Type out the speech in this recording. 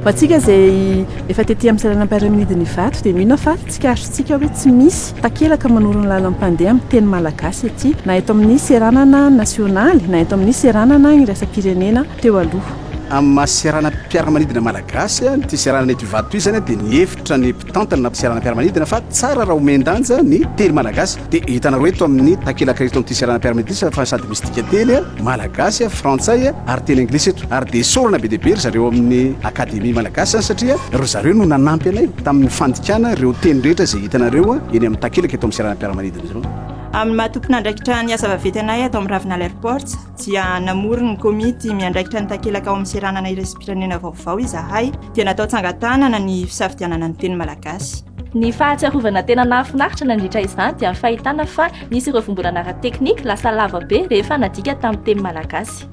Ho antsika izay efa tety amin'ny seranam-piaramanidina Ivato dia mino aho fa tsikaritrintsika hoe tsy misy takelaka manoro ny lalam-pandeha amin'ny teny malagasy ety na eto amin'ny seranana nasionaly na eto amin'ny seranana iraisam-pirenena teo aloha. Amin'ny maha seranam-piaramanidina malagasy ity seranana eto Ivato ity izany dia nihevitra ny mpitantana seranam-piaramanidina fa tsara raha omen-danja ny teny malagasy. Dia hitanareo eto amin'ny takelaka eto amin'ity seranam-piaramanidina ity fa sady misy dikanteny malagasy, frantsay ary teny anglisy eto. Ary dia isaorana be dia be ry zareo amin'ny Akademia Malagasy izany satria ry zareo no nanampy anay tamin'ny fandikana ireo teny rehetra izay hitanareo eny amin'ny takelaka eto amin'ny seranam-piaramanidina izao. Amin'ny maha tompon'andraikitra ny asa vaventy anay ato amin'ny Ravinala Airports dia namory ny komity miandraikitra ny takelaka ao amin'ny seranana iraisam-pirenena vaovao izahay dia natao tsangan-tanana ny fisafidianana ny teny malagasy. Ny fahatsiarovana tena nahafinaritra nandritra izany dia ny fahitana fa nisy ireo vombolana ara-teknika lasa lava be rehefa nadika tamin'ny teny malagasy.